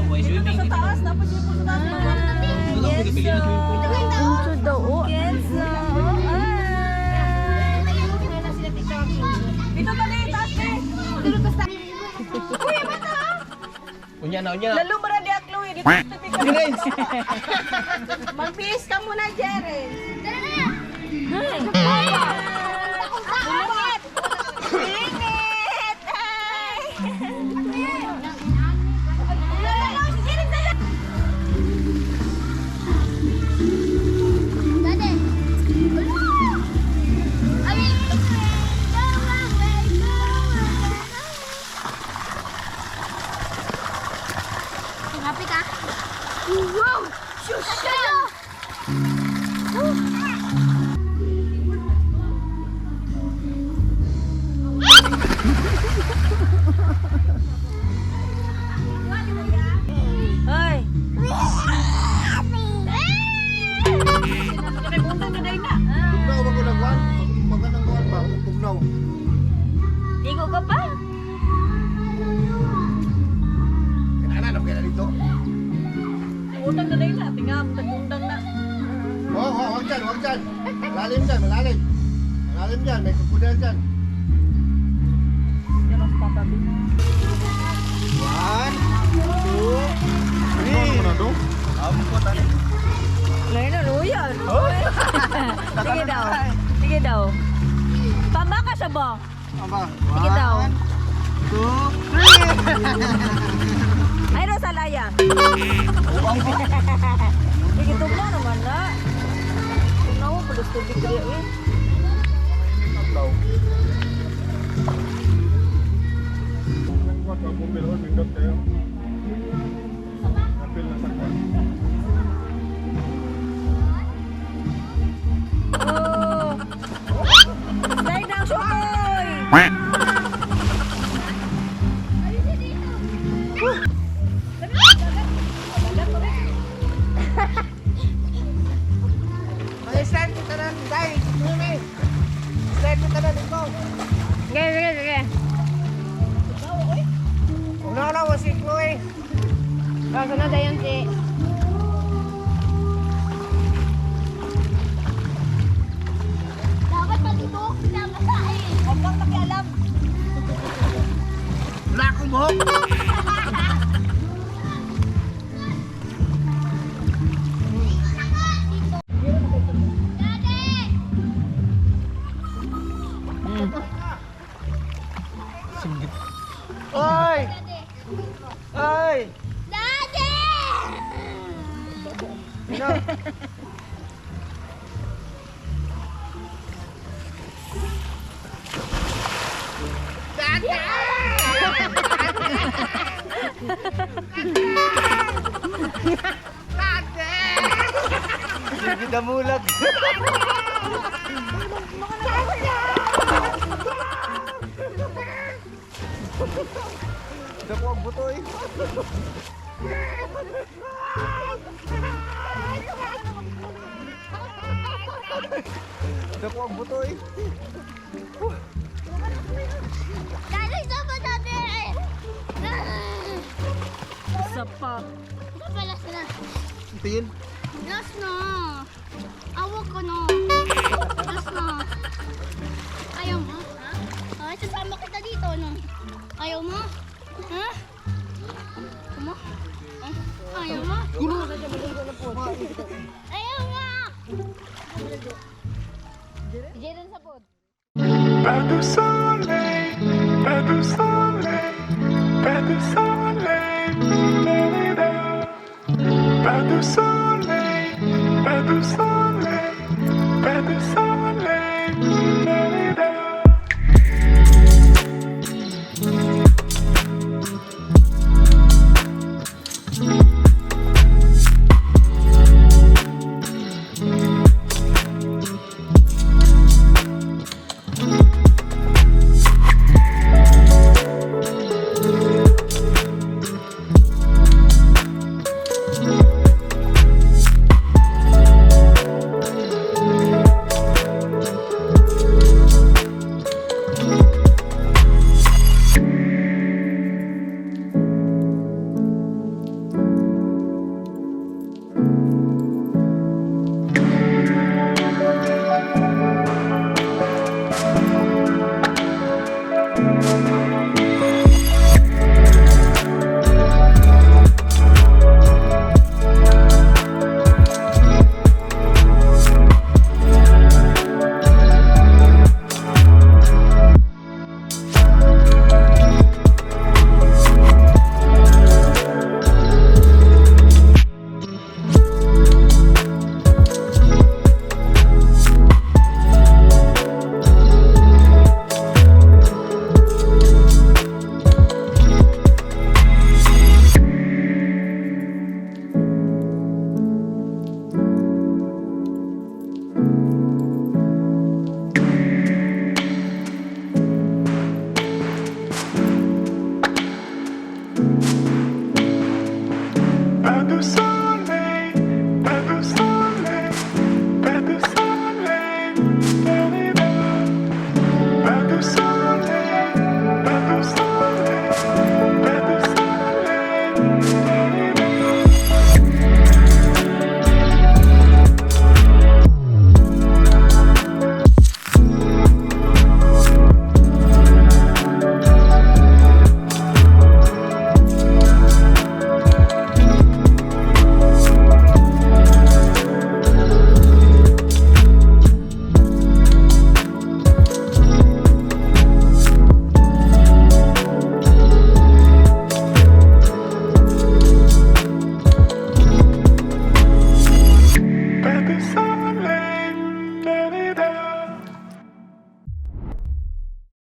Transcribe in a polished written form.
Dito sa taas, dapat dito sa taas. Yes, Unso daw, oh. Kenzo. Ay. Dito tali, taas eh. Unya na, unya na. Lalo ba na di Chloe? Dito sa tabi ka. Magbihis ka muna, Jeren. Bulungit! Bulungit! Ay! Dade. Ay. Go away, go away. Happy ka? Wow! Shush! Ay. Tugnaw ba ko nagwan? Magandang kuwan ba? Tugnaw. Ligo ka pa. Kinana na kaya dito. Utang na na, tingam, tagundang na. Oh, wag dyan, wag dyan. Malalim dyan, malalim. Malalim dyan, may crocodile dyan. Yan ang patabi. One, two, three. Ngayon na, luya. Sige daw. Sige daw. Pamaka siya ba? Aba, Sige daw. one, two, three. Ay, Rosalaya. Sige, tugna naman na. Tugna mo, pulos tubig kaya eh. Oh. Slide ng sukoy! Mag-slide ko tanan, guys. Mimi. Slide ko tanan dito. Sige, sige, sige. Una na, si Chloe. Sunod ayun si... Dapat pati buhok pinamasa eh. Huwag kang pakialam. Wala akong buhok. Daddy! Oy! Daddy! Oy! Daddy! Sino? Date! Damulag. Dako ang buto eh. Dako ang buto eh. Daddy, isa pa, Daddy! Isa pa. Isa pa, last na. Tingin. Last na. Awak ko na. Last na. Ayaw mo? Ha? Ay, sasama kita dito, no? Ayaw mo? Ha? Ayaw mo? Ah, ayaw mo? Ayaw mo! Jeren sa pod. Pas de soleil, pas de soleil, pas de soleil, da, da, da. Pas de soleil.